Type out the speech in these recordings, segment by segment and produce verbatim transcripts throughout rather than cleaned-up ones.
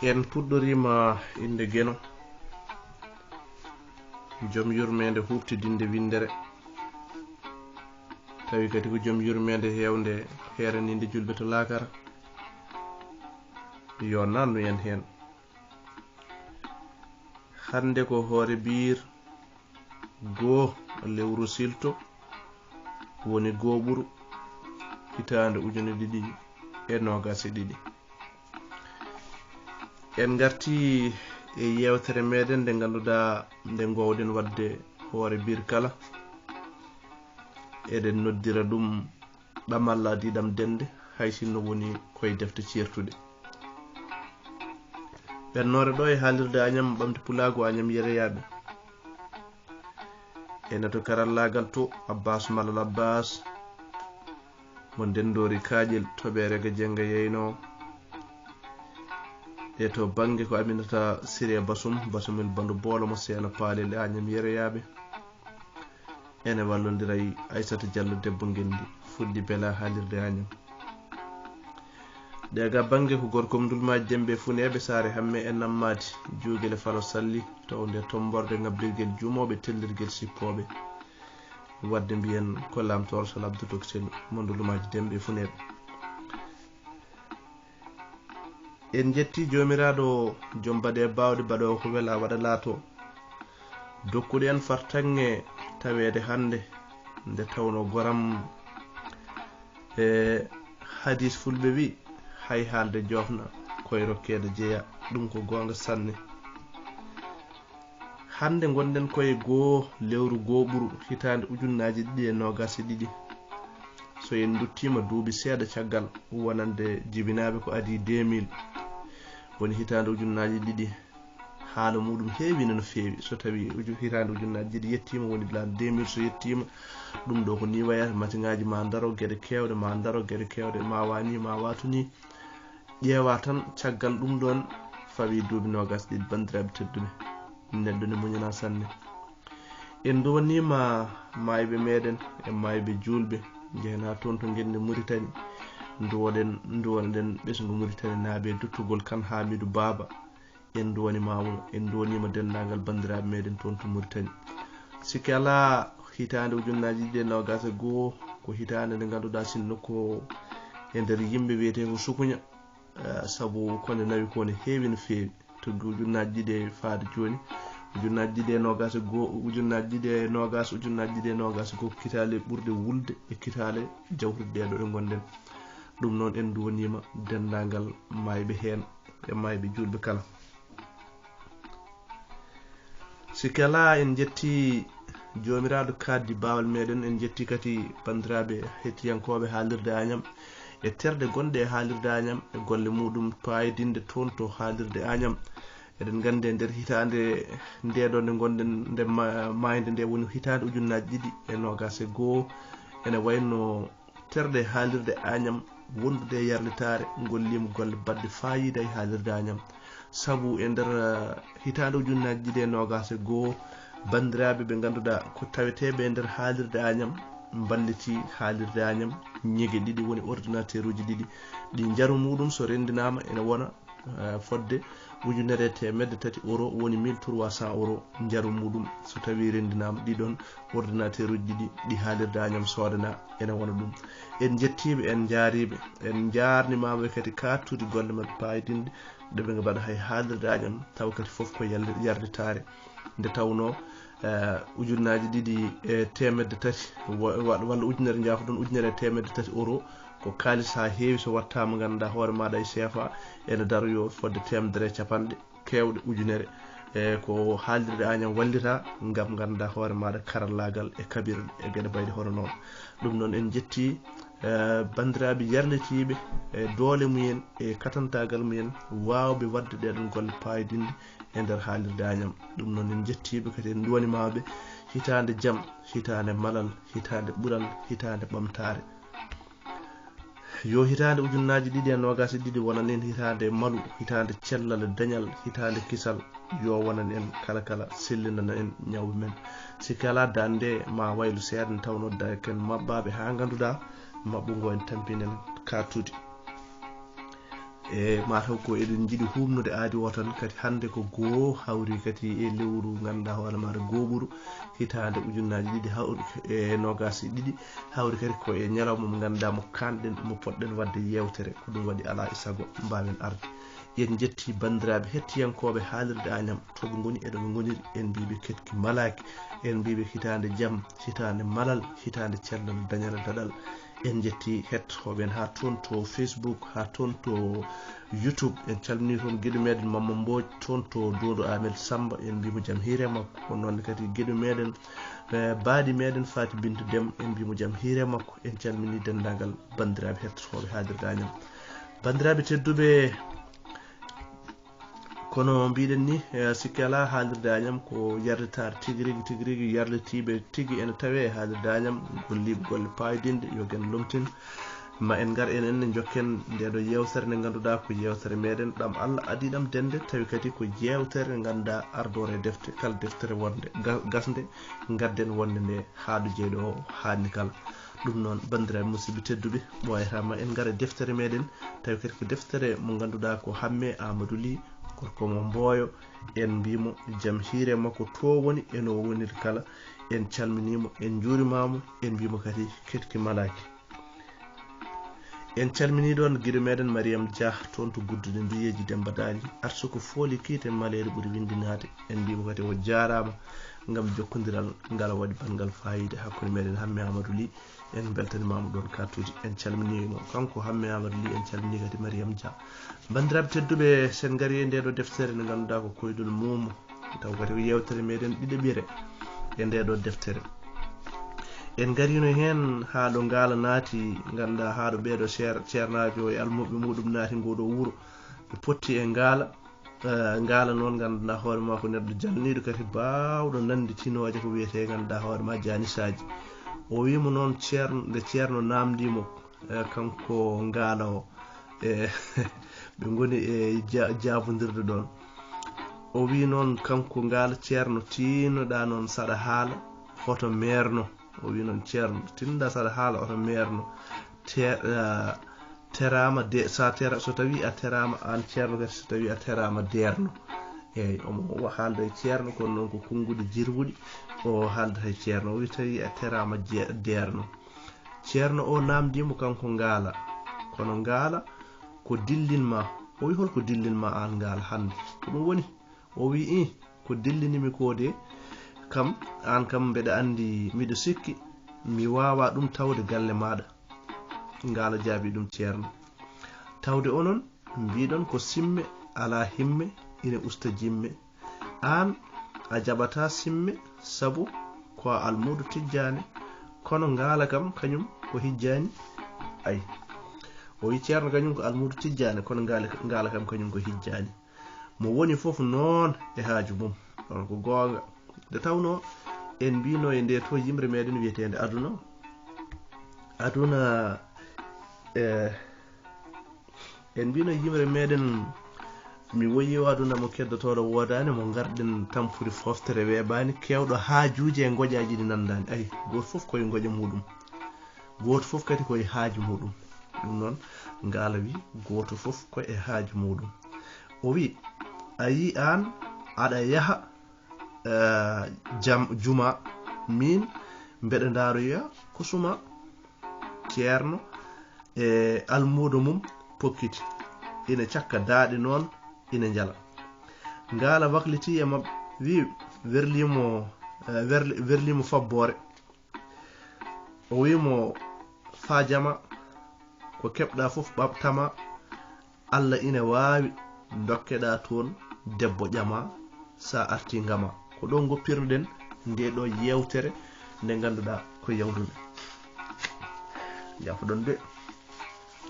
En puɗɗoriima innde Geno, jom yurmeende huuɓtidinde winndere, tawi kadi ko jom yurmeende heewnde heeraniinde julɓe to laakara. Yo naannu en heen. Hannde ko hoore biir goo lewru silto, woni gooɓuru hitaande ujune ɗiɗi e noogaas e ɗiɗi. En ngartii e yeewtere meeɗen nde ngannduɗaa nde ngoowɗen waɗde hoore biir kala. Eɗen noddira ɗum ɗamallaa diɗam dennde, hay sinno woni koye defte ceertuɗe. Ɓennoore ɗo e haalirde Añam Ɓamti Pulaagu Añam Yereyaaɓe. Ene to karallaagal to Abbas Malal Abbas, mo Ndenndoori Kaaƴel, Toɓeere ga Jennga Yeynoo. E to bannge ko Aminata Siree Basum, Basumel Bandu Boolo mo Seena Paalel e Añam Yereyaaɓe. Ene wallondira e Aysata Jallo debbo Ngenndi, fuɗɗi bela haalirde Añam. Ɗe ga bannge ko gorko Mdulmaaji Dembe Funeeɓe, Saare Hamme e Nammaadi, Juugel e Falo Salli, tawnde tommborde ŋabbirgel jumooɓe, tellirgel sippooɓe. Waɗde mbiyen ko Laamtoor Sal Abdu Toksel mo Ndulmaaji Dembe Funeeɓe. En njettii Joomiraaɗo, jom baɗe baawɗe, baɗoowo ko wela waɗa laato. Dokkuɗo en fartaŋŋe taweede hannde, nde tawnoo goram e hadiis fulɓe wi, hay haalde joofna, koye rokkeede jeya, ɗum ko goonga sanne. Hannde ngonɗen koye goo lewru gooɓuru hitaande ujunnaaji ɗiɗi e noogaas e ɗiɗi. So en nduttiima duuɓi seeɗa caggal wonande jibinaaɓe ko adii deux mille, woni hitaande ujunnaaji ɗiɗi, haala muɗum heewiino no feewi. So tawii uju-, hitaande ujunnaaji ɗiɗi yettiima, woni l'an deux mille so yettiima, ɗum ɗo ko nii wayata, masiŋaaji ma ndaro, geɗe keewɗe ma ndaro, geɗe keewɗe ma wa nii, ma waatu nii. Ƴeewa tan caggal ɗum ɗoon fawi duuɓi noogaas ɗiɗi, banndiraaɓe tedduɓe. Neɗɗo ne muñana sanne. En nduwaniima maayɓe meeɗen e maayɓe juulɓe, njehen haa toon to ngenne Muritani. Nduwoɗen, nduwanoɗen ɓesngu Muritani naaɓe, duttugol kan Haamidu Baaba. En nduwaniima mo, en nduwaniima denndaangal banndiraaɓe meeɗen toon to Muritani. Sikke alaa, hitaande ujunnaaji ɗiɗi e noogaas e goo ko hitaande nde ngannduɗaa sinno ko e nder yimɓe wiyetee ko sukuña. Eh, sabu ko nde nawi ko ne heewi no feewi. Tuggi ujunnaaji ɗiɗi e faade jooni, ujunnaaji ɗiɗi e noogaas e goo, ujunnaaji ɗiɗi e noogaas, ujunnaaji ɗiɗi e noogaas e goo ko kitaale ɓurɗe wulde e kitaale jawtuɗe ɗee ɗo ɗe ngonɗen. Ɗum noon en nduwaniima denndaangal maayɓe heen e maayɓe juulɓe kala. Sikke alaa, en njettii Joomiraaɗo kaaddi baawal meeɗen, en njettii kadi banndiraaɓe hettiyankooɓe haalirde Añam e terɗe gonɗe e haalirde Añam e golle muɗum paayodinɗe toon to haalirde Añam. Eɗen nganndi e nder hitaande ndee ɗoo nde ngonɗen, nde ma-, maayde nde woni hitaande ujunnaaji ɗiɗi e noogaas e goo, ene wayno terɗe haalirde Añam wondude e yarlitaare ngolliima golle baɗɗe faayiida e haalirde Añam. Sabu e nder, eh, hitaande ujunnaaji ɗiɗi e noogaas e goo, banndiraaɓe ɓe ngannduɗaa ko taweteeɓe e nder haalirde Añam mballitii haalirde Añam ñege ɗiɗi, woni ordinateur uji ɗiɗi, ɗi njaru muɗum so renndinaama ene wona, eh, fodde ujunere e teemedde tati euro, woni mille trois cents euro njaru muɗum. So tawii renndinaama ɗiɗon ordinateur uji ɗiɗi ɗi haalirde Añam soodana, ene wona ɗum. En njettiiɓe, en njaariiɓe, en njaarnimaama ɓe kadi kattudi golle maɓɓe paayodinɗe ɗe ɓe mbaɗa hay haalirde Añam, tawa kadi fof ko yalle-, yarlitaare. Nde tawnoo, eh, ujunnaaji ɗiɗi e teemedde tati wa-, wa-, walla ujunere, njaafo-ɗon, ujunere e teemedde tati euro ko kaalis haa heewi, so wattaama ngannduɗaa hoore maaɗa e C F A ene daroyoo fodde teemedere e capanɗe keewɗe ujunere. E ko haalirde Añam wallita ngam ngannduɗaa hoore maaɗa karallaagal e kaɓirɗe e geɗe bayɗe hono noon. Ɗum noon en njettii, eh, banndiraaɓe yarlitiiɓe e doole mumen e katantaagal mumen waawɓe waɗde ɗeeɗon golle paayodinɗe e nder haalirde Añam. Ɗum noon en njettiiɓe kadi, en nduwanimaama ɓe hitaande jam, hitaande malal, hitaande ɓural, hitaande ɓamtaare. Yo hitaande ujunnaaji ɗiɗi e noogaas e ɗiɗi wonan en hitaande malu, hitaande cellal e dañal, hitaande kisal. Yo wonan en kala kala, sellinana en ñawɓe men. Sikke alaa, daande ma waylu seeɗa, nde tawnoo da-, ken maɓɓaaɓe haa ngannduɗaa maɓɓungo en tampinen kattudi. E mataw ko eɗen jiɗi humnude aadi o tan, kadi hannde ko goo hawri kadi e lewru ganduɗa hoore maɗa goɓuru, hitande ujunnaaji ɗiɗi hawri e noogas e ɗiɗi, hawri kadi ko e ñalawma mo ganduɗa mo kanɗen, mo poɗɗen wadde yewtere. Ko ɗum waɗi ala e sago mbawen arde. En jetti bandiraɓe hettiyankoɓe haalirde Añam, to ɓe ngoni e ɗo ɓe ngoniri. En mbiɓe ketki malaki, en mbiɓe hitande jaam, hitande malal, hitande cellal, dañal daɗal. En jetti hettoɓe en ha toon to Facebook, ha toon to YouTube. En calmini toon giɗo meɗen Mamma Mbodj, toon to Dodo Ahmed Samba, en mbimo jaam hiire makko. Ko noon kadi giɗo meɗen, eh, baadi meɗen Fati Binta Dem, en mbimo jaam hiire makko. En calmini denndaangal banndiraaɓe hettotooɓe haalirde Añam. Banndiraaɓe tedduɓe, kono mbiɗen ni, eh, sikke alaa, haalirde Añam ko yarlitaare tigi rigi, tigi rigi, yarlitiiɓe tigi ene tawee e haalirde Añam, golliiɓe golle paydinɗe, yo gen lomtin. Ma en ngar enen ne njokken nde ɗo yewtere nde ngannduɗaa ko yewtere meɗen ɗam Allah adii ɗam dende, tawi kadi ko yewtere nde ngannduɗaa ardoore e defte, kala deftere wonde ga-, gasnde, ngadden wonde nde haa ɗo jeyɗo o haanni kala. Ɗum noon, banndiraaɓe musidɓe tedduɓe, ɓooyata ma en ngar e deftere meɗen, tawi kadi ko deftere mo ngannduɗaa ko Hamme Amadou Ly, gorko mo Mboyo, en mbimo jaam hiire makko to woni e no woniri kala. En calminimo, en njuurimamo, en mbimo kadi ketki malaki. En calmini ɗon giɗo meɗen Mariam Dia, toon to gudduɗe nduyeeji Demba Daali, arsuko fooli kiite maleere ɓuri winndinaade. En mbimo kadi o jaaraama ngam jokkondiral ngal waɗi banngal faayiida hakkunde meɗen Hamme Amadou Ly. En mbeltanimaama ɗon kattuuji. En calminiima kanko Hamme Amadou Ly, en calmini kadi Mariam Dia. Banndiraaɓe tedduɓe, sen ngari e nde ɗo deftere nde ngannduɗaa ko koydol muumo, taw kadi ko yewtere meɗen ɗiɗaɓire e nde ɗo deftere. En ngarino heen haa ɗo ngaala naati, ngannduɗaa haa ɗo ɓeeɗo ceer-, ceernaajo e almuɓɓe muɗum naati ngoo ɗo wuro. Ɓe potti e ngaala, eh, ngaala noon ngannduɗaa hoore maa ko neɗɗo jalniiɗo kadi baawɗo nannditinooje ko wiyetee ngannduɗaa hoore maa jaanisaaji. O wiimo noon ceerno, nde ceerno naamndiimo, eh, kanko ngaala o, eh, ɓe ngoni e ja-, jaabondirde ɗoon. O wii noon kanko ngaala ceerno, tiinnoɗaa noon saɗa haala, hoto meerno. O wii noon ceerno, tiinnoɗaa saɗa haala, hoto meerno. Te-, eh, teraama de, so a tera-, so tawii a teraama aan ceerno kadi, so tawii a teraama deerno. Eeyi, omo wa-, haalda e ceerno, kono noon ko konnguɗi jirwuɗi o haaldata e ceerno. O wii tawi a teraama je-, deerno. Ceerno o naamndiimo kanko ngaala, kono ngaala ko dillinmaa? O wii hol ko dillinmaa aan ngaala hannde? Ko ɗum woni? O wii ih, ko dillinimi ko de, kam, aan kam mbeɗa anndi, miɗo sikki mi waawaa ɗum tawde galle maaɗa. Ngaala jaabii ɗum ceerno. Tawde onon mbiɗon ko simme alaa himme ina usta jimme. Aan a jaɓataa simme sabu ko a almuudo tijjaani, kono ngaala kam kañum ko hijjaani. Ay, o wii ceerno kañum ko almuudo tijjaani, kono ngaala, ngaala kam kañum ko hijjaani. Mo woni fof noon e haaju mum. Ɗon ko goonga. Nde tawnoo en mbino e nde to yimre meɗen wiyeteende aduna. Aduna, eh, en mbino e yimre meɗen, mi woyi o aduna mo keddotooɗo woodaani, mo ngarɗen tampuri foftere weeɓaani, keewɗo haajuuji e ngoƴaaji ɗi nanndaani. Ay, gooto fof koye ngoƴa muɗum. Gooto fof kadi ko e haaju muɗum. Ɗum noon, ngaala wi, gooto fof ko e haaju muɗum. O wi, a yii aan aɗa yaha, eh, jam-, juma, miin mbeɗa ndaaroya ko suma. Ceerno e almuudo mum pokkiti, ina cakka daaɗe noon, ina njala. Ngaala wakliti e maɓɓe, wi, werlimo, eh, werli-, werlimo fabboore. O wii mo, faa jama, ko keɓɗa fof ɓaɓtama, Allah ina waawi dokkeɗa toon debbo ƴama, sa arti ngama. Ko ɗo goppirnoɗen nde ɗo yewtere nde ngannduɗaa ko yawtunde. Jafoɗon de.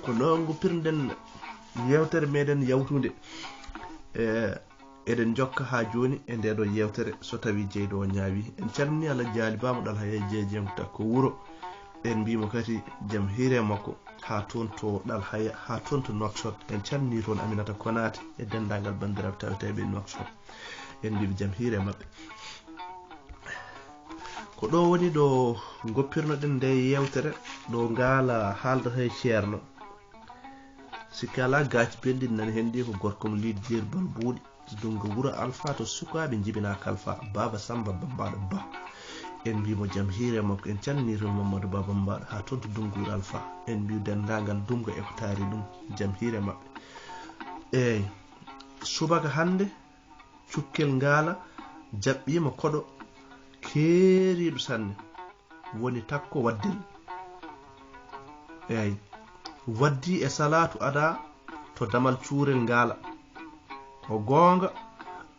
Ko ɗo goppirnoɗen yewtere meɗen yawtunde. E, eɗen jokka haa jooni e nde ɗo yewtere, so tawi jeyɗo o ñaawi. En calmini Allah jaali baamu ɗal haya jeejengu takko wuro. En mbimo kadi jam hiire makko haa toon to ɗal haya, haa toon to Nouakchott. En calmini toon Aminata Konaté e denndaangal banndiraaɓe taweteeɓe e Nouakchott. En mbiɓe jam hiire maɓɓe. Ko ɗo woni ɗo goppirnoɗen nde yewtere, ɗo ngaala haaldata e ceerno. Sikke alaa, Gaaci Belɗi nani heen ɗi ko gorko mo Liit Jeeri Bal Buuɗi, Dunnga Wuro Alfa to sukaaɓe njibinaa kalfa, Baaba Sammba Bammbaɗo Bah. En mbii mo jam hiire makko, en calminii toon Mammadu Bah Bammbaɗo haa toon to Dunnga Wuro Alfa. En mbii denndaangal Dunnga e ko taari ɗum, jam hiire maɓɓe. Eey, subaka hannde, Cukkel Ngaala jaɓɓiima koɗo keeriiɗo sanne, woni Takko Waddel. Eey, waddii e salaatu adaa to damal cuurel Ngaala. Ko goonga,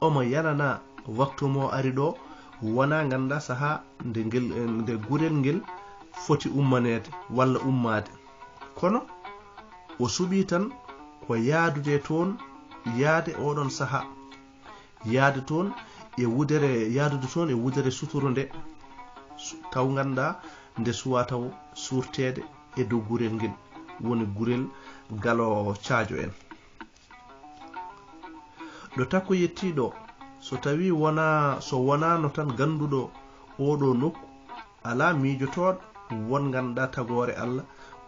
omo yananaa waktu mo ari ɗo, wonaa nganndaa sahaa nde ngel, nde gurel ngel foti ummaneede walla ummaade. Kono o suɓii tan ko yahdude toon, yahde oɗon sahaa. Yahde toon e wudere, yahdude toon e wudere suturo nde, su-, taw nganndaa nde suwaa taw suurteede e dow gurel ngel, woni gurel Galo Caajo en. Ɗo Takko yettii ɗo, so tawii wonaa, so wonaano tan gannduɗo ooɗoo nokku, alaa miijotooɗo won nganndaa tagoore Alla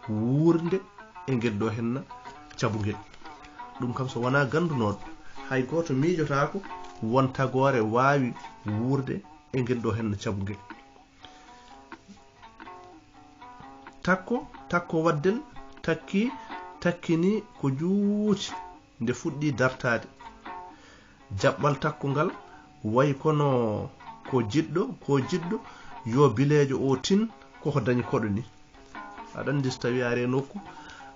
wuurde e ngel ɗo henna cabungel. Ɗum kam so wonaa ganndunooɗo, hay gooto miijotaako won tagoore waawi wuurde e ngel ɗo henna cabungel. Takko, Takko Waddel, takki, takkini ko juuti nde fuɗɗii dartaade. Jaɓɓal Takko ngal wayi kono ko jiɗɗo, ko jiɗɗo yo bileejo o tin koko dañi koɗo ni. Aɗa anndi so tawii a ari e nokku,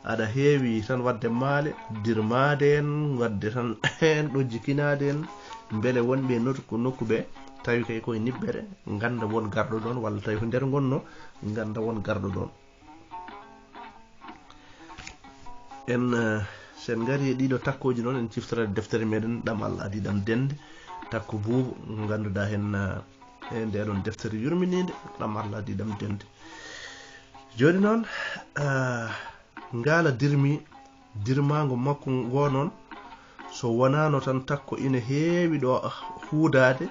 aɗa heewi tan waɗde maale, dirmaade en, waɗde tan en ɗojji kinaade en, mbele wonɓe e nokku, nokku ɓe, tawi kay koye niɓɓere, ngannda won garɗo ɗoon, walla tawi ko nder ngonno, ngannda won garɗo ɗoon. En, eh, so en ngarii e ɗiɗo takkooji noon, en ciftora deftere meɗen, Ɗam Allah Adii Ɗam Dende, takko buubu, ngannduɗaa heen, eh, e ndee ɗoon deftere yurminiinde, Ɗam Allah Adii Ɗam Dende. Jooni noon, eh, Ngaala dirmi, dirmaango makko ngoo noon, so wonaano tan takko ina heewi ɗo huudaade,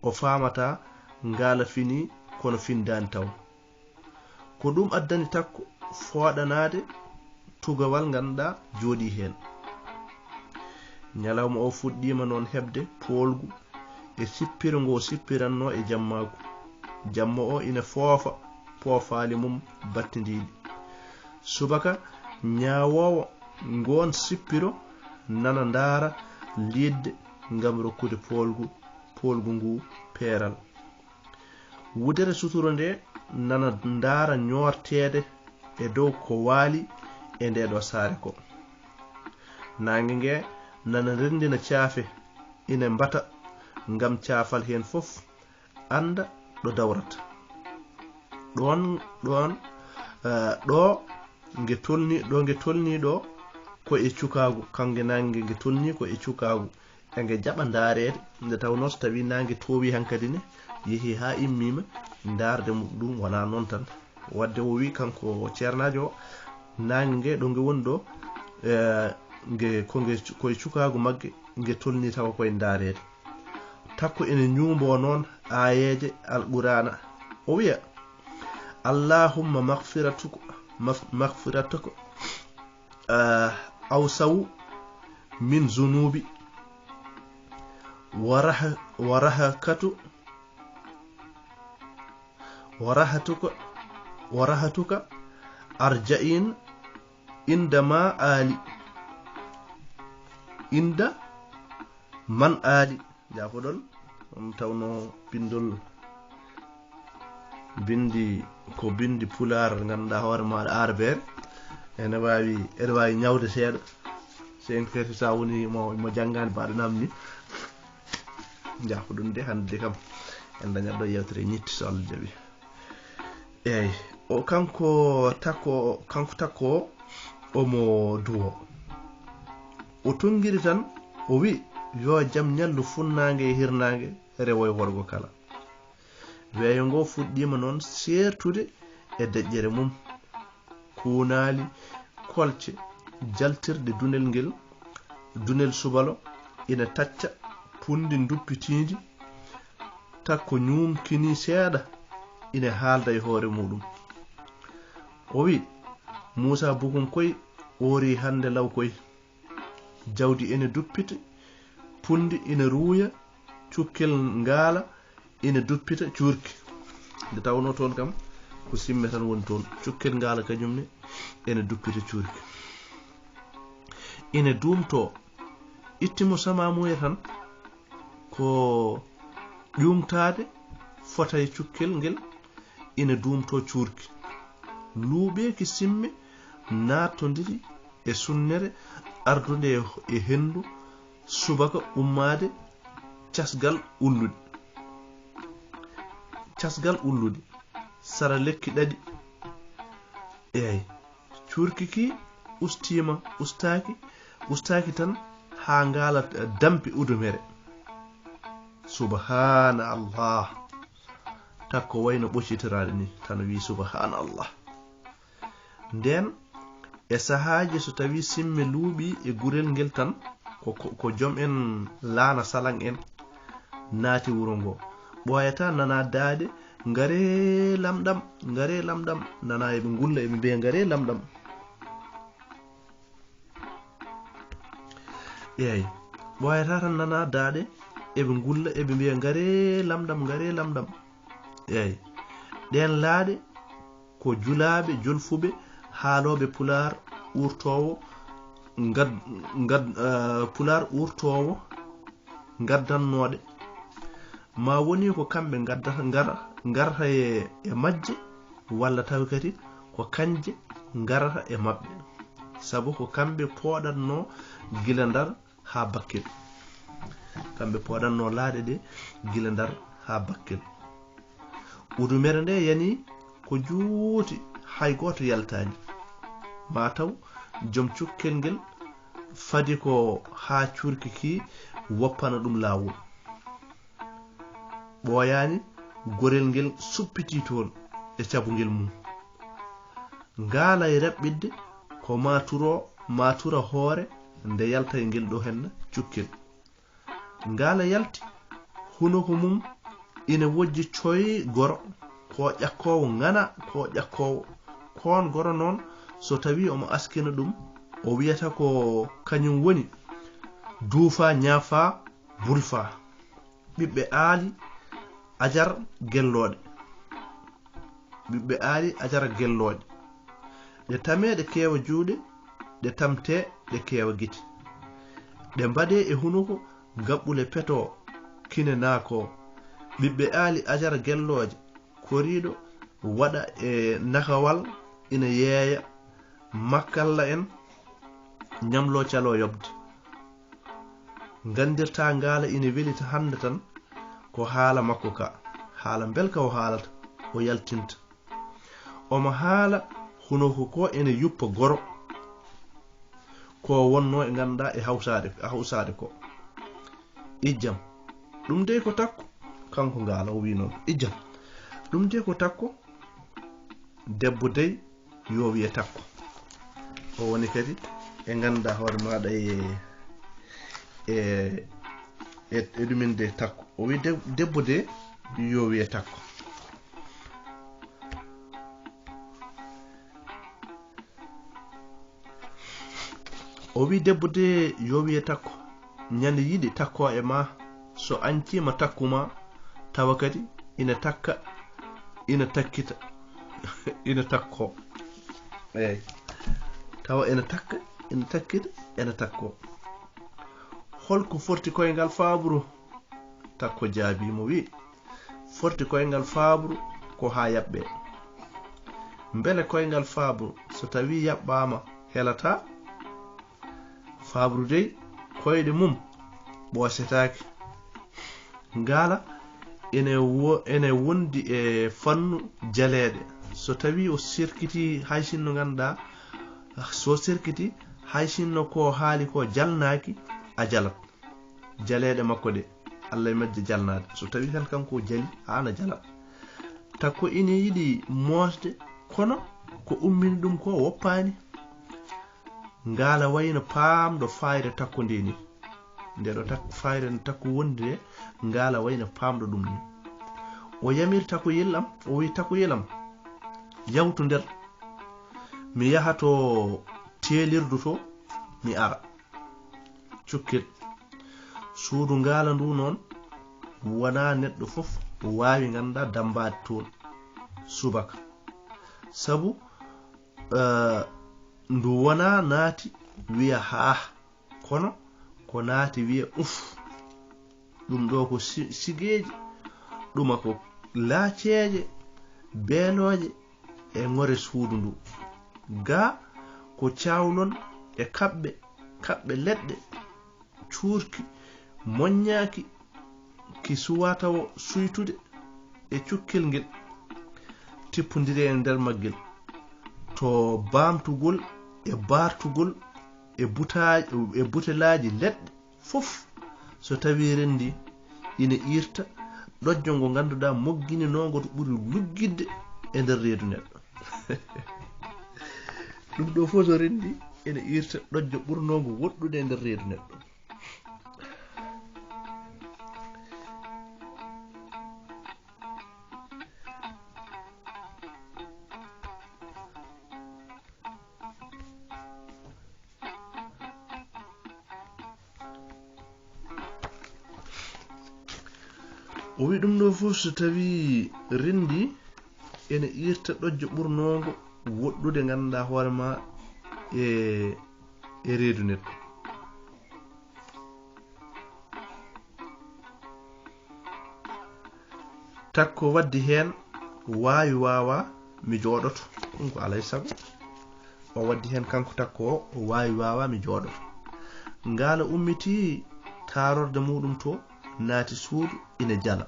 o faamataa Ngaala finii, kono finndaani taw. Ko ɗum addani takko fooɗanaade tugawal ngannduɗaa jooɗii heen. Ñalawma o fuɗɗiima noon heɓde poolgu e sippiro ngo sippiranno e jammaagu. Jamma o ina foofa poofaali mum battindiiɗi. Subaka ñaawoowo ngoon sippiro nana ndaara liiɗde ngam rokkude poolgu, poolgu ngu peeral. Wudere suturo nde nana ndaara ñoorteede e dow ko waali e ndee ɗo saare ko. Naange nge nana renndina caafe ina mbata ngam caafal heen fof annda ɗo dawrata. Ɗoon, ɗoon, eh, ɗo nge tolni, ɗo nge tolni ɗo ko e cukaagu, kange naange nge tolni ko e cukaagu. E nge jaɓa ndaareede, nde tawnoo so tawii naange toowii hankadi ne, yehii haa immiima, ndaarde mum ɗum wonaa noon tan. Waɗde o wii kanko ceernaajo o, naange nge ɗo nge woni ɗo, eh, nge, ko nge, ko e cukaagu magge, nge tolnii tawa ko e ndaareede. Takko ene ñuumboo noon aayeeje Alquraana. O wiya, "Allahumma maghfiratuka, maf-, maghfiratuka, ah, awsa'u min zunubi, wa rah-, wa rahakatu, wa rahatuka, wa rahatuka arja'in inda ma ali, inda man ali." Jaafoɗon, ɗum tawno bindol, bindi, ko bindi pulaar, ngannduɗaa hoore maaɗa, arbeere. Ene waawi, ene waawi ñawde seeɗa. So en kersi, so a woni mo, mo janngaani, mbaɗa namni. Jaafoɗon de, hannde de kam, en dañat ɗo yewtere ñitti, so Allah jaɓi. Eey, o kanko takko, kanko takko o, omo duwo. O tunngiri tan, o wi, "Yo jam ñallu funnaange e hirnaange rewo e worgo kala." Weeyo ngo fuɗɗiima noon seertude e deƴƴere mum. Kuunaali kolce jaltirɗe dunel ngel, dunel subalo, ina tacca punndi nduppitiindi, takko ñuumkinii seeɗa, ina haalda e hoore muuɗum. O wi, "Muusaa Bukum koy, Oori hannde law koy. Jawdi ene duppita, punndi ina ruuya, cukkel ngaala ina duppita cuurki. Nde tawnoo toon kam, ko simme tan woni toon. Cukkel ngaala kañum ne ene duppita cuurki. Ene duumtoo, itti mo samaamuya tan, ko ƴuumtaade fota e cukkel ngel, ina duumtoo cuurki. Luuɓeeki simme naattondiri e sunnere ardunde e, e henndu subaka ummaade casgal ulluɗi. Casgal ulluɗi, sara lekki ɗaɗi. Eey, cuurki ki ustiima, ustaaki, ustaaki tan haa ngaala dampi udumere. Subhaana Allah. Takko wayno ɓoccitoraaɗo ni, tan wii, "Subhaana Allah." Nden, e sahaaji so tawi simme luuɓi e gurel ngel tan, ko, ko, ko joom en laana salan en naati wuro ngo. Ɓooyata nana daaɗe, "Ngaree lamɗam, ngaree lamɗam." Nana eɓe ngulla, eɓe mbiya, "Ngaree lamɗam." Eey, ɓooyata tan nana daaɗe, eɓe ngulla, eɓe mbiya, "Ngaree lamɗam, ngaree lamɗam." Eey, ɗeen laaɗe ko julaaɓe, jolfuɓe, haalooɓe pulaar uurtoowo, ngad-, ngad-, eh, pulaar uurtoowo ngaddannooɗe. Ma woni ko kamɓe ngaddata, ngara, ngarata e, e majje, walla tawi kadi ko kañje ngarata e maɓɓe. Sabu ko kamɓe pooɗatnoo gila Ndar haa Bakkel. Kamɓe pooɗatnoo laaɗe ɗe gila Ndar haa Bakkel. Udumere nde yani ko juuti, hay gooto yaltaani. Ma taw joom cukkel ngel fadi ko haa cuurki ki woppana ɗum laawol. Ɓooyaani gorel ngel suppitii toon e cabungel mum. Ngaala e raɓɓiɗde ko ma turo, ma tura hoore nde yalta e ngel ɗo henna cukkel. Ngaala yalti, hunoko mum ina wojji coy goro, ko ƴakkoowo ŋana, ko ƴakkoowo. Koon goro noon, so tawi omo askina ɗum, o wiyata ko kañum woni duufa, ñaafa, bulfa. Ɓiɓɓe aali ajar gellooɗe. Ɓiɓɓe aali ajar gellooɗe. Ɗe tamee ɗe keewa juuɗe, ɗe tamtee ɗe keewa gite. Ɗe mbaɗee e hunuko gaɓɓule petoo, kine naakoo. Ɓiɓɓe aali ajar gellooje, koriiɗo waɗa e nakawal ina yeeya, makkalla en ñamloo caloo yoɓde. Nganndirtaa ngaala ina welita hannde tan ko haala makko ka, haala mbelka o haalata, o yaltinta. Omo haala hunuko ko ene yuppa goro, ko wonnoo e ngannduɗaa e hawsaade, e hawsaade ko. Ijjam, ɗum dey ko takko, kanko ngaala o wii noon. Ijjam, ɗum dey ko takko, debbo dey yo wiye takko. O woni kadi e ngannduɗaa hoore maaɗa e, e, e, e ɗumen de takko. O wii de-, debbo de yo wiye takko. O wii debbo de yo wiye takko. Ñande yiɗi takko e ma, so añciima takku ma, tawa kadi ina takka, ina takkita, ina takko. Eey. Tawa ina takka, ina takkita, ina takko. Holko forti koyngal faaburu? Takko jaabii mo, wii, "Forti koyngal faaburu ko haa yaɓɓee." Mbele koyngal faaburu, so tawii yaɓɓaama, helataa? Faaburu dey, koyɗe mum ɓoosetaake. Ngaala ene wo-, ene wondi e fannu jaleeɗe. So tawii o serkitii hay sinno ngannduɗaa, so serkitii hay sinno ko haali ko jalnaaki, a jalat. Jaleeɗe makko ɗe, Allah e majje jalnaade. So tawii tan kanko o jali, haana jala. Takko ina yiɗi moosde, kono ko ummini ɗum ko woppaani. Ngaala wayno paamɗo faayre takko nde ni. Nde ɗo tak-, faayre nde takko wondi nde, ngaala wayno paamɗo ɗum ni. O yamiri takkoyel am, o wi, "Takkoyel am, yawtu nder. Mi yaha to ceelirdu to, mi ara. Cukkel. Suudu ngaala ndu noon, wonaa neɗɗo fof waawi, nganndaa, dammbaade toon subaka. Sabu, eh, ndu wonaa naati wiya haa, kono ko naati wiya uf. Ɗum ɗo ko si-, sigeeji, ɗuma ko laaceeje, beelooje e ŋore suudu ndu. Ga ko cawlon e kaɓɓe, kaɓɓe leɗɗe, cuurki, moññaaki, ki suwaa tawo suytude e cukkel ngel, tippondiri e nder maggel, to baamtugol e baartugol e butaa-, e butelaaji leɗɗe fof, so tawii renndi ina iirta ɗojjo ngo ngannduɗaa moggininoongo to ɓuri luggitde e nder reedu neɗɗo. Ɗum ɗo fof so renndi ina iirta ɗojjo ɓurnoongo woɗɗude e nder reedu neɗɗo. O wi ɗum ɗo fof so tawii renndi ene iirta ɗojjo ɓurnoongo woɗɗude, ngannduɗaa hoore ma, e, e reedu neɗɗo. Takko waɗdi heen waawi waawaa mi jooɗoto. Ɗum ko alaa e sago. O waɗdi heen kanko takko o, o waawi waawaa mi jooɗoto. Ngaala ummitii taarorde muuɗum to, naati suudu ina jala.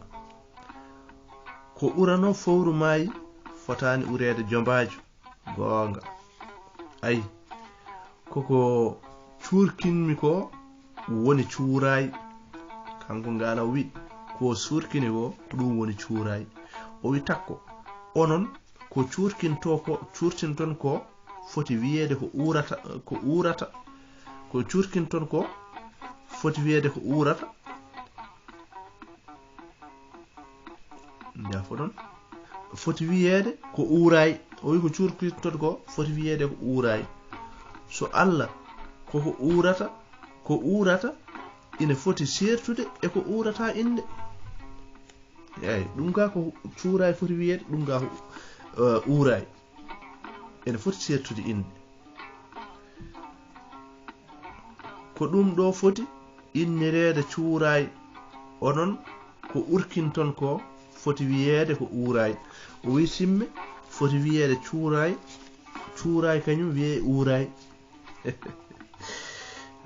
Ko uranoo fowru maayi fotaani ureede jombaajo. Goonga. Ayi, koko cuurkinmi ko woni cuuraay. Kanko ngaala o wi, ko cuurkini ko, ko ɗum woni cuuraay. O wi takko, onon ko cuurkinto ko, cuurtinton ko foti wiyeede ko uurata, ko uurata. Ko cuurkinton ko foti wiyeede ko uurata. Njaafo ɗon. Foti wiyeede ko uuraay. O wi ko cuurkinton ko foti wiyeede ko uuraay. So Allah koko uurata, ko uurata, ina foti seertude e ko uurata innde. Eey, ɗum ka ko cuuraay foti wiyeede, ɗum ka ko, eh, uuraay. Ene foti seertude innde. Ko ɗum ɗo foti innireede cuuraay, onon ko urkinton ko foti wiyeede ko uuraay. O wi simme foti wiyeede cuuraay, cuuraay kañum wiyee uuraay.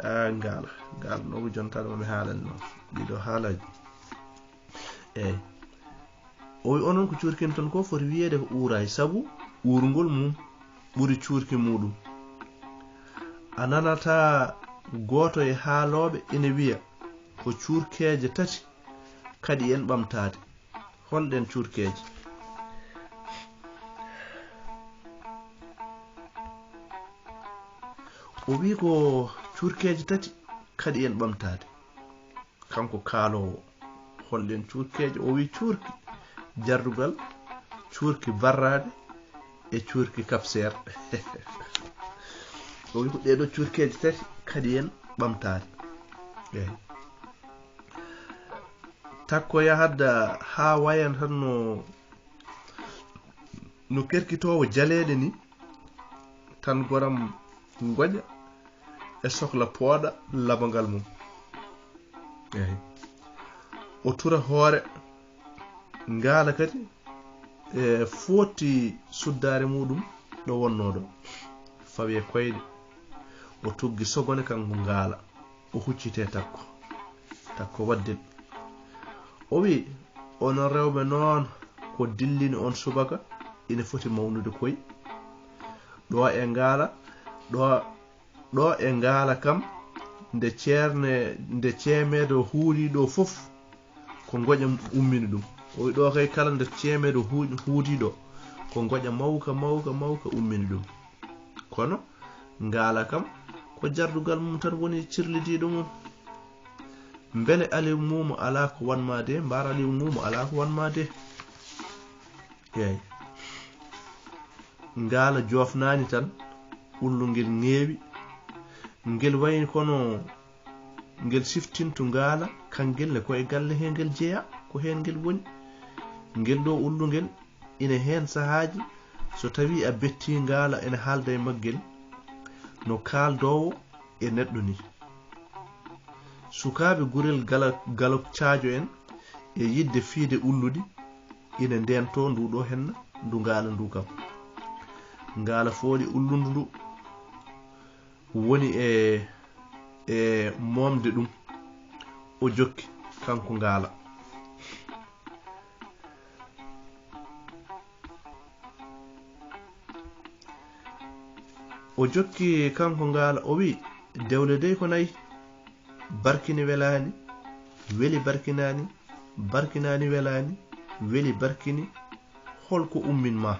Ah, ngaala, ngaala, no ko jontaɗo mi haalani noon. Ɗiɗo haalaaji. Eey. O wi onon ko cuurkinton ko foti wiyeede ko uuraay, sabu uurngol mum ɓuri cuurki muuɗum. A nanataa gooto e haalooɓe ina wiya ko cuurkeeje tati kaɗi en ɓamtaade. Holɗen cuurkeeje? O wi ko cuurkeeje tati kaɗi en ɓamtaade. Kanko kaaloowo, holɗen cuurkeeje? O wi cuurki jardugal, cuurki barraade e cuurki kapseer. O wi ko ɗee ɗo cuurkeeje tati kaɗi en ɓamtaade. Eey. Takko yahadda haa wayan tan no, no kerkitoowo jaleeɗe ni, tan goram ngoƴa e sokla pooɗa labangal mum. Eey. O tura hoore, ngaala kadi e foti suddaare muuɗum ɗo wonnoo ɗo. Fawi e koyɗe, o tuggi sogone kanko ngaala, o hucciti e takko. Takko waddin. O wi, onon rewɓe noon ko dillini on subaka ina foti mawnude koy. Ɗo e ngaala, ɗo Ɗo e ngaala kam, nde ceerne, nde ceemeedo huuɗi ɗo fof, ko ngoƴa ummini ɗum. O wi ɗo kay kala nde ceemeedo hu-, huuɗi ɗo, ko ngoƴa mawka, mawka, mawka ummini ɗum. Kono ngaala kam, ko jardugal mum tan woni cirlidiiɗo mum. Mbele Aliw Muumo alaa ko wan ma de, mbaar Aliw Muumo alaa ko wan ma de. Eey. Ngaala joofnaani tan, Ullungel ŋeewi. Ngel wayi kono ngel siftintu ngaala, kangel ne ko e galle he ngel jeya, ko heen ngel woni. Ngel ɗo ullungel ina heen sahaaji, so tawii a bettii ngaala ina haalda e maggel, no kaaldoowo e neɗɗo ni. Sukaaɓe gurel gala-, galop caajo en e yiɗde fiide ulluɗi ina ndeentoo ndu ɗo henna ndu ngaala ndu kam. Ngaala fooɗi ullundu ndu woni e, e moomde ɗum. O jokki kanko ngaala. O jokki kanko ngaala, o wi, "Dewle dey ko nayi, barkini welaani, weli barkinaani, barkinaani welaani, weli barkini, hol ko ummin ma?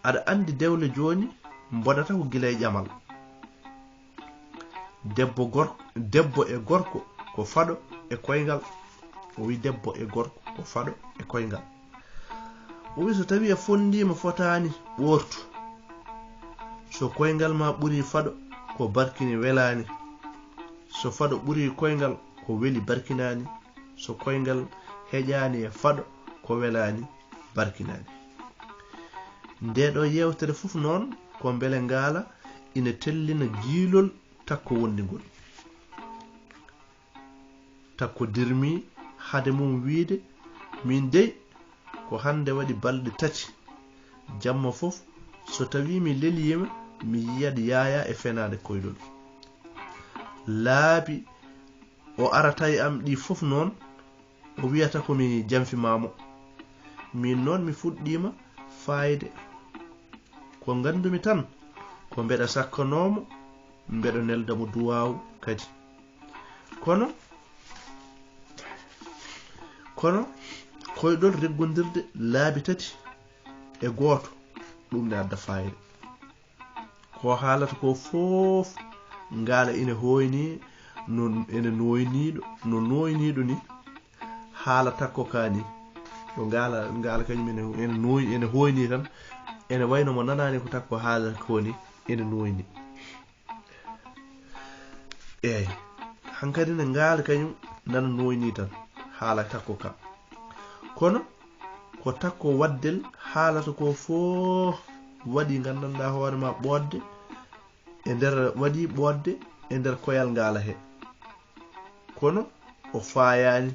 Aɗa anndi dewle jooni mbonata ko gila e ƴamal." Debbo gor-, debbo e gorko ko faɗo e koyngal. O wi, "Debbo e gorko ko faɗo e koyngal." O wi, "So tawii a fonndiima fotaani, ɓoortu. So koyngal ma ɓurii faɗo, ko barkini welaani. So faɗo ɓurii koyngal, ko weli barkinaani. So koyngal heƴaani e faɗo, ko welaani barkinaani." Ndee ɗoo yeewtere fof noon ko mbele ngaala ina tellina giilol takko wonndi ngol. Takko dirmi hade mum wiide, "Min dey, ko hannde waɗi balɗe tati. Jamma fof, so tawii mi leliima, mi yiyat Yaayaa e fenaande koyɗol. Laabi o arata e am ɗi fof noon, o wiyata ko mi janfimaamo. Min noon mi fuɗɗiima faayde. Ko nganndumi tan, ko mbeɗa sakkanoomo, mbeɗo nelda mo duwaawu kadi. Kono, kono koyɗol reggondirde laabi tati e gooto, ɗum ne adda faayde. Ko haalata ko fof, ngaala ina hooyni, no, ene nooyniiɗo, no nooyniiɗo ni, haala takko ka ni." Ɗo ngaala, ngaala kañum ene, ene nooy-, ene hooyni tan, ene wayno mo nanaani ko takko haalata ko ni, ene nooyni. Eey, hankadi ne ngaala kañum nana nooyni tan, haala takko ka. Kono ko takko waddel haalata ko fof waɗi nganndanɗaa hoore ma ɓoodde e nder, waɗi ɓoodde e nder koyal ngaala he. Kono o faayaani.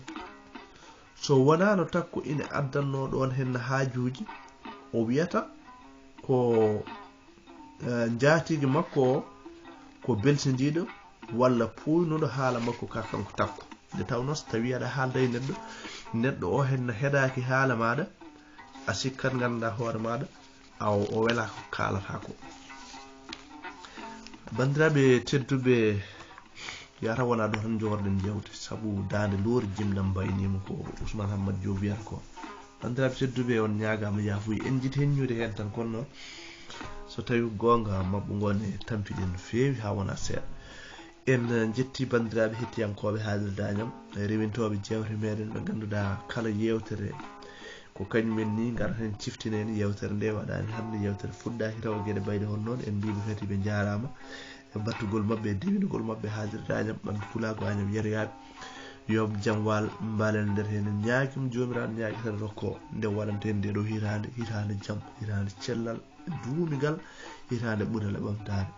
So wonaa no takko ina addannoo ɗoon henna haajuuji, o wiyata ko, eh, njaatigi makko o ko belsindiiɗo walla puuynuɗo haala makko ka kanko takko. Nde tawnoo so tawii aɗa haalda e neɗɗo, neɗɗo o henna heɗaaki haala maaɗa, a sikkat nganndanɗaa hoore maaɗa, awa o wela ko kaalata ko. Banndiraaɓe tedduɓe, yata wona ɗo tan jogorɗen jewte, sabu daande loori jimɗam mbayniima ko Ousmane Hammat Diop wiyata ko. Banndiraaɓe tedduɓe, on ñaagaama yaafuye. En njiɗi heññude heen tan, kono noon, so tawi goonga maɓɓe ngon e tampiɗen no feewi haa wona seeɗa. En njetti banndiraaɓe hettiyankooɓe haalirde Añam, e rewintooɓe jeewte meɗen ɓe ngannduɗaa kala yeewtere ko kañum en ni ngarata heen ciftina en yeewtere nde waɗaani hannde. Yeewtere fuɗɗaaki tawa geɗe mbayɗe hono noon. En mbiiɓe kadi ɓe njaaraama e battugol maɓɓe e dewinugol maɓɓe haalirde Añam, ɓamde pulaagu Añam yeroyaaɓe. Yo jam waal mbalen nder heen. En ñaagima Joomiraaɗo ñaagi tan rokko nde waɗanten nde ɗo hitaande, hitaande jam, hitaande cellal, duumingal, hitaande ɓural e ɓamtaare.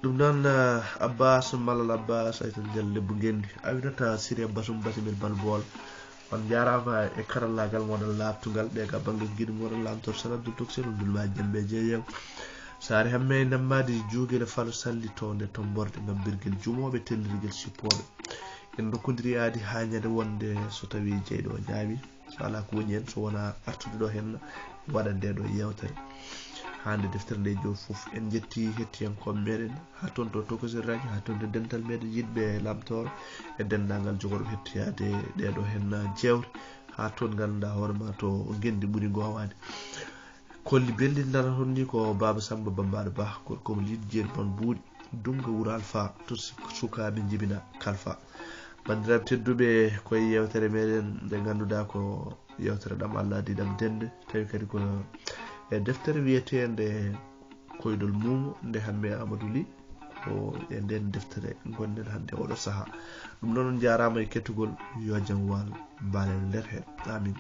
Ɗum noon, eh, Abbas, Malal Abbas, Aytal Jallo Debbo Ngenndi, Aminata Siri Abbas, Ummati Min Bal Bool. On njaaraama e karallaagal mooɗon laaɓtungal, ɓe ka bannge giɗo mooɗon Laamtoor Sala Abdul Toksel, Abdul Maaji Dembe Jeeyam. Saare Hamme e Nammaadi, Juugel e Falo Salli, townde Tomborde, ngabbirgel jumooɓe, tellirgel sippooɓe. En ndokkondiri aadi haa ñande wonde so tawii jeyɗo o ñaami. So alaa ko woni heen, so wonaa artude ɗo heen, waɗa nde ɗo yeewtere. Hannde deftere nde jooni fof, en njetti hettiyankooɓe meɗen, haa toon to tokosiraaji, haa toon to dental meɗen yiɗɓe Laamtoor, e denndaangal jogorɓe hettoyaade ɗe ɗo heen jeewte, haa toon ngannduɗaa hoore ma to Ngenndi ɓuri goowaade. Kolli belɗi nana toon ni ko Baaba Sammba Bammbaaɗo Bah, gorko mo Liiɗi Jeeri Boon Buuɗi, Dunnga Wuro Alfaa, to suk-, sukaaɓe njibina kalfa. Banndiraaɓe tedduɓe, ko e yeewtere meɗen nde ngannduɗaa ko yeewtere ɗam Allah adii ɗam dennde, tawi kadi ko e deftere wiyeteende koydol muumo nde hannde Amadou Ly ko e nden deftere ngonɗen hannde oɗo saha. Ɗum noon on njaaraama e kettugol, yo jam waal mbalen nder heen. Amin.